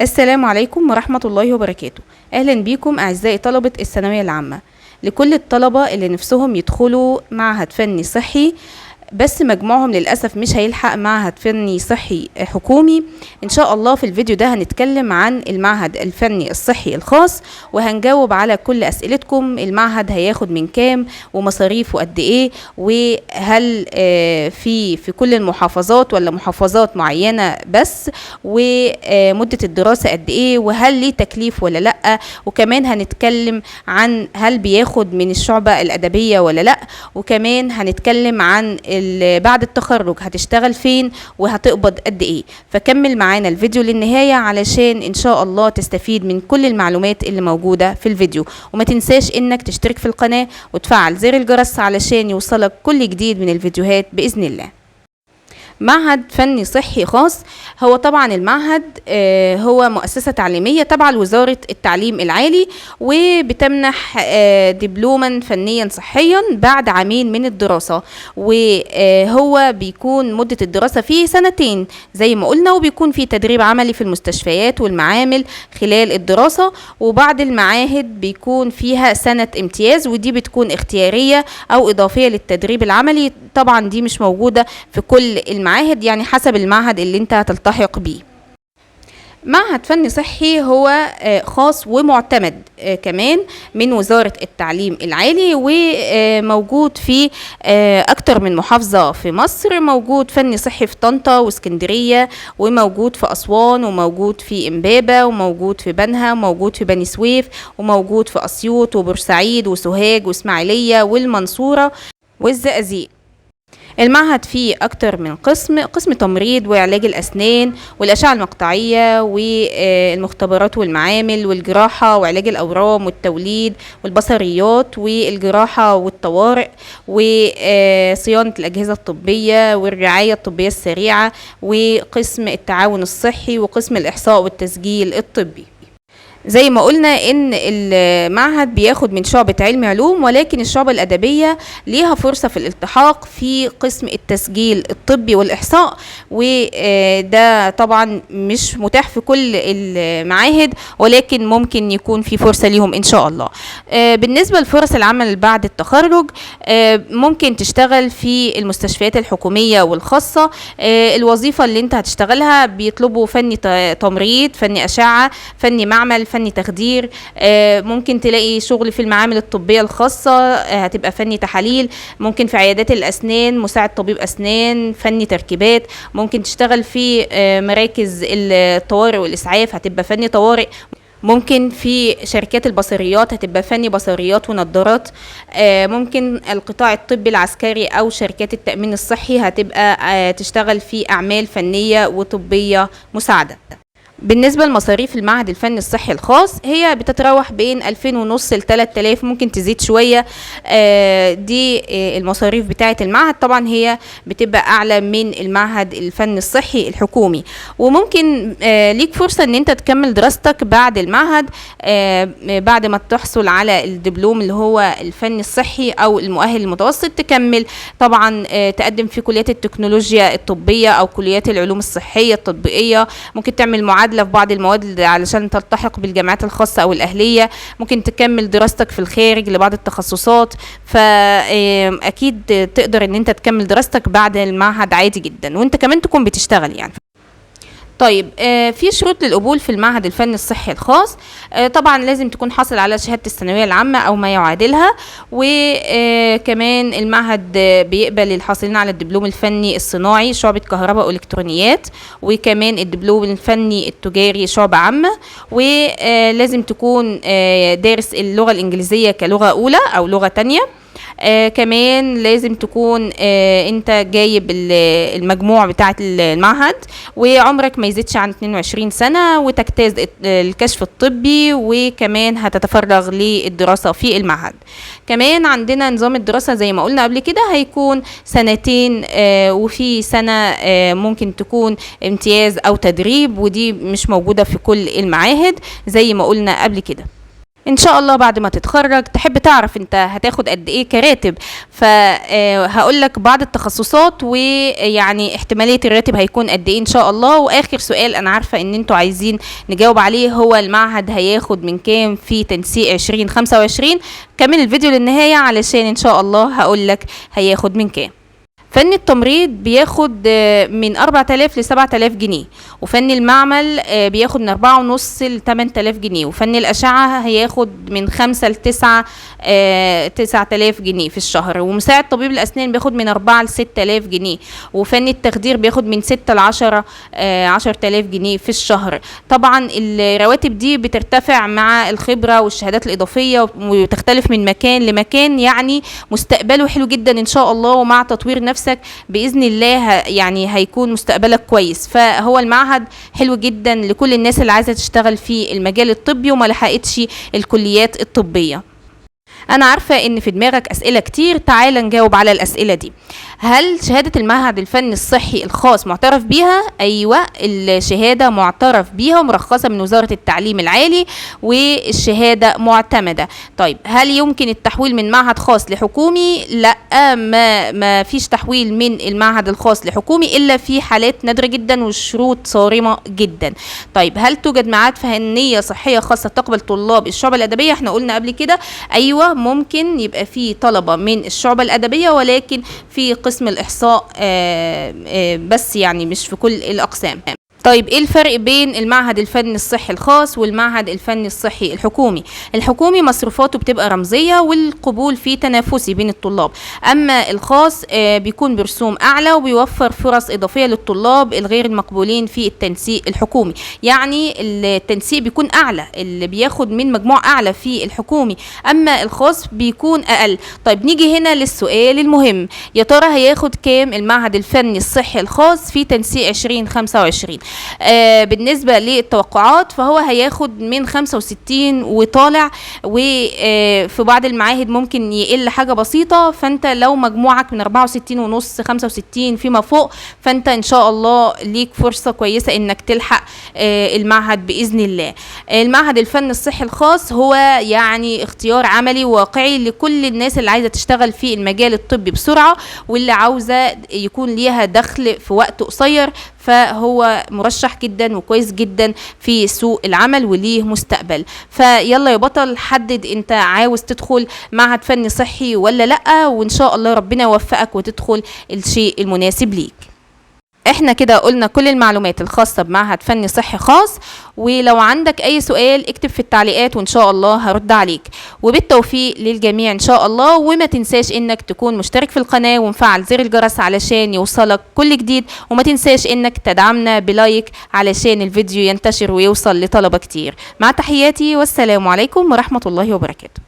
السلام عليكم ورحمة الله وبركاته. أهلا بيكم أعزائي طلبة الثانوية العامة. لكل الطلبة اللي نفسهم يدخلوا معهد فني صحي بس مجموعهم للأسف مش هيلحق معهد فني صحي حكومي، إن شاء الله في الفيديو ده هنتكلم عن المعهد الفني الصحي الخاص وهنجاوب على كل أسئلتكم. المعهد هياخد من كام ومصاريفه قد إيه، وهل في كل المحافظات ولا محافظات معينة بس، ومدة الدراسة قد إيه، وهل ليه تكليف ولا لأ، وكمان هنتكلم عن هل بياخد من الشعبة الأدبية ولا لأ، وكمان هنتكلم عن بعد التخرج هتشتغل فين وهتقبض قد ايه. فكمل معانا الفيديو للنهاية علشان ان شاء الله تستفيد من كل المعلومات اللي موجودة في الفيديو، وما تنساش انك تشترك في القناة وتفعل زر الجرس علشان يوصلك كل جديد من الفيديوهات بإذن الله. معهد فني صحي خاص هو طبعا المعهد هو مؤسسة تعليمية تابعة لوزارة التعليم العالي، وبتمنح دبلوما فنيا صحيا بعد عامين من الدراسة، وهو بيكون مدة الدراسة فيه سنتين زي ما قلنا، وبيكون فيه تدريب عملي في المستشفيات والمعامل خلال الدراسة، وبعض المعاهد بيكون فيها سنة امتياز، ودي بتكون اختيارية أو إضافية للتدريب العملي. طبعا دي مش موجودة في كل المعاهد، يعني حسب المعهد اللي انت هتلتحق بيه. معهد فني صحي هو خاص ومعتمد كمان من وزارة التعليم العالي، وموجود في أكتر من محافظة في مصر. موجود فني صحي في طنطا واسكندرية، وموجود في أسوان، وموجود في إمبابة، وموجود في بنها، وموجود في بني سويف، وموجود في أسيوط وبورسعيد وسوهاج وإسماعيلية والمنصورة والزقازيق. المعهد فيه أكتر من قسم، قسم تمريض وعلاج الأسنان والأشعة المقطعية والمختبرات والمعامل والجراحة وعلاج الأورام والتوليد والبصريات والجراحة والطوارئ وصيانة الأجهزة الطبية والرعاية الطبية السريعة، وقسم التعاون الصحي، وقسم الإحصاء والتسجيل الطبي. زي ما قلنا ان المعهد بياخد من شعبة علم علوم، ولكن الشعبة الأدبية ليها فرصة في الالتحاق في قسم التسجيل الطبي والإحصاء، وده طبعا مش متاح في كل المعاهد، ولكن ممكن يكون في فرصة ليهم إن شاء الله. بالنسبة لفرص العمل بعد التخرج، ممكن تشتغل في المستشفيات الحكومية والخاصة. الوظيفة اللي انت هتشتغلها بيطلبوا فني تمريض، فني أشعة، فني معمل، فني تخدير. ممكن تلاقي شغل في المعامل الطبية الخاصة، هتبقى فني تحاليل، ممكن في عيادات الأسنان مساعد طبيب أسنان، فني تركيبات، ممكن تشتغل في مراكز الطوارئ والإسعاف، هتبقى فني طوارئ، ممكن في شركات البصريات هتبقى فني بصريات ونظارات، ممكن القطاع الطبي العسكري أو شركات التأمين الصحي هتبقى تشتغل في أعمال فنية وطبية مساعدة. بالنسبة لمصاريف المعهد الفني الصحي الخاص هي بتتراوح بين ألفين ونص لتلات آلاف، ممكن تزيد شوية. دي المصاريف بتاعة المعهد، طبعا هي بتبقى أعلى من المعهد الفني الصحي الحكومي. وممكن ليك فرصة ان انت تكمل دراستك بعد المعهد، بعد ما تحصل على الدبلوم اللي هو الفني الصحي أو المؤهل المتوسط، تكمل طبعا، تقدم في كليات التكنولوجيا الطبية أو كليات العلوم الصحية التطبيقية، ممكن تعمل معادلة في بعض المواد علشان تلتحق بالجامعات الخاصة أو الأهلية، ممكن تكمل دراستك في الخارج لبعض التخصصات. فأكيد تقدر إن أنت تكمل دراستك بعد المعهد عادي جدا، وأنت كمان تكون بتشتغل. في شروط للقبول في المعهد الفني الصحي الخاص. طبعا لازم تكون حاصل على شهادة الثانوية العامة أو ما يعادلها، وكمان المعهد بيقبل الحاصلين على الدبلوم الفني الصناعي شعبة كهرباء وإلكترونيات، وكمان الدبلوم الفني التجاري شعبة عامة، ولازم تكون دارس اللغة الإنجليزية كلغة أولى أو لغة تانية. كمان لازم تكون انت جايب المجموع بتاعة المعهد، وعمرك ما يزيدش عن 22 سنة، وتجتاز الكشف الطبي، وكمان هتتفرغ للدراسة في المعهد. كمان عندنا نظام الدراسة زي ما قلنا قبل كده هيكون سنتين، وفي سنة ممكن تكون امتياز أو تدريب، ودي مش موجودة في كل المعاهد زي ما قلنا قبل كده. ان شاء الله بعد ما تتخرج تحب تعرف انت هتاخد قد ايه كراتب، فهقول لك بعض التخصصات ويعني احتمالية الراتب هيكون قد ايه ان شاء الله. واخر سؤال انا عارفة ان انتوا عايزين نجاوب عليه هو المعهد هياخد من كام في تنسيق 2025. كمل الفيديو للنهاية علشان ان شاء الله هقول لك هياخد من كام. فن التمريض بياخد من 4000 ل 7000 جنيه، وفن المعمل بياخد من 4.5 ل 8000 جنيه، وفن الأشعة هياخد من 5 ل 9000 جنيه في الشهر، ومساعد طبيب الأسنان بياخد من 4 ل 6000 جنيه، وفن التخدير بياخد من 6 ل 10000 جنيه في الشهر. طبعا الرواتب دي بترتفع مع الخبرة والشهادات الإضافية وتختلف من مكان لمكان، يعني مستقبله حلو جدا إن شاء الله، ومع تطوير نفسك بإذن الله يعني هيكون مستقبلك كويس. فهو المعهد حلو جدا لكل الناس اللي عايزة تشتغل في المجال الطبي وما لحقتش الكليات الطبية. أنا عارفة إن في دماغك أسئلة كتير، تعال نجاوب على الأسئلة دي. هل شهادة المعهد الفني الصحي الخاص معترف بيها؟ أيوة، الشهادة معترف بيها ومرخصة من وزارة التعليم العالي، والشهادة معتمدة. طيب هل يمكن التحويل من معهد خاص لحكومي؟ لا، ما فيش تحويل من المعهد الخاص لحكومي إلا في حالات نادرة جدا وشروط صارمة جدا. طيب هل توجد معاهد فنية صحية خاصة تقبل طلاب الشعب الأدبية؟ احنا قلنا قبل كده أيوة، ممكن يبقى في طلبة من الشعبة الأدبية، ولكن في قسم الإحصاء بس، يعني مش في كل الأقسام. طيب ايه الفرق بين المعهد الفني الصحي الخاص والمعهد الفني الصحي الحكومي؟ الحكومي مصروفاته بتبقى رمزية والقبول فيه تنافسي بين الطلاب، اما الخاص بيكون برسوم اعلى وبيوفر فرص اضافية للطلاب الغير المقبولين في التنسيق الحكومي. يعني التنسيق بيكون اعلى، اللي بياخد من مجموع اعلى في الحكومي، اما الخاص بيكون اقل. طيب نيجي هنا للسؤال المهم، يا ترى هياخد كام المعهد الفني الصحي الخاص في تنسيق 2025؟ بالنسبة للتوقعات فهو هياخد من 65 وطالع، وفي بعض المعاهد ممكن يقل حاجة بسيطة. فانت لو مجموعك من 64.5 65 فيما فوق، فانت ان شاء الله ليك فرصة كويسة انك تلحق المعهد بإذن الله. المعهد الفني الصحي الخاص هو يعني اختيار عملي واقعي لكل الناس اللي عايزة تشتغل في المجال الطبي بسرعة، واللي عاوزة يكون ليها دخل في وقت قصير، فهو مرشح جدا وكويس جدا في سوق العمل وليه مستقبل. فيلا يا بطل، حدد انت عاوز تدخل معهد فني صحي ولا لأ، وان شاء الله ربنا يوفقك وتدخل الشيء المناسب ليك. احنا كده قلنا كل المعلومات الخاصة بمعهد فني صحي خاص، ولو عندك اي سؤال اكتب في التعليقات وان شاء الله هرد عليك. وبالتوفيق للجميع ان شاء الله، وما تنساش انك تكون مشترك في القناة ومفعل زر الجرس علشان يوصلك كل جديد، وما تنساش انك تدعمنا بلايك علشان الفيديو ينتشر ويوصل لطلبة كتير. مع تحياتي، والسلام عليكم ورحمة الله وبركاته.